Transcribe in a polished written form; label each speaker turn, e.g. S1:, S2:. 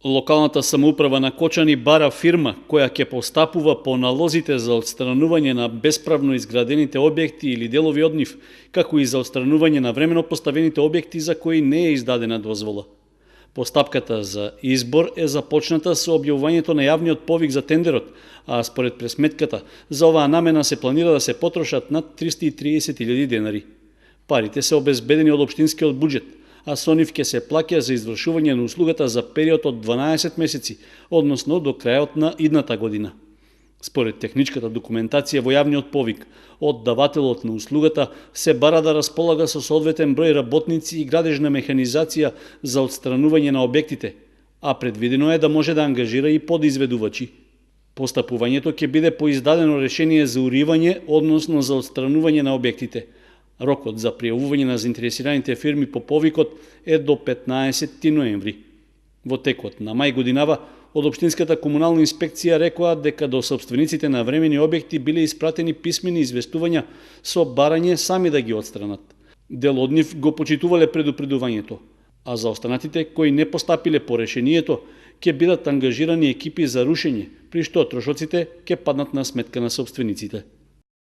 S1: Локалната самоуправа на Кочани бара фирма која ќе постапува по налозите за отстранување на бесправно изградените објекти или делови од нив, како и за отстранување на времено поставените објекти за кои не е издадена дозвола. Постапката за избор е започната со објавувањето на јавниот повик за тендерот, а според пресметката за оваа намена се планира да се потрошат над 330.000 денари. Парите се обезбедени од општинскиот буџет, а со нив ќе се плаќа за извршување на услугата за период од 12 месеци, односно до крајот на идната година. Според техничката документација во јавниот повик, од давателот на услугата се бара да располага со соодветен број работници и градежна механизација за отстранување на објектите, а предвидено е да може да ангажира и подизведувачи. Постапувањето ќе биде по издадено решение за уривање, односно за отстранување на објектите. Рокот за пријавување на заинтересираните фирми по повикот е до 15 ноември. Во текот на мај годинава, од Општинската комунална инспекција рекоа дека до сопствениците на времени објекти биле испратени писмени известувања со барање сами да ги отстранат. Дел од нив го почитувале предупредувањето, а за останатите кои не постапиле по решението, ќе бидат ангажирани екипи за рушење, при што трошоците ќе паднат на сметка на сопствениците.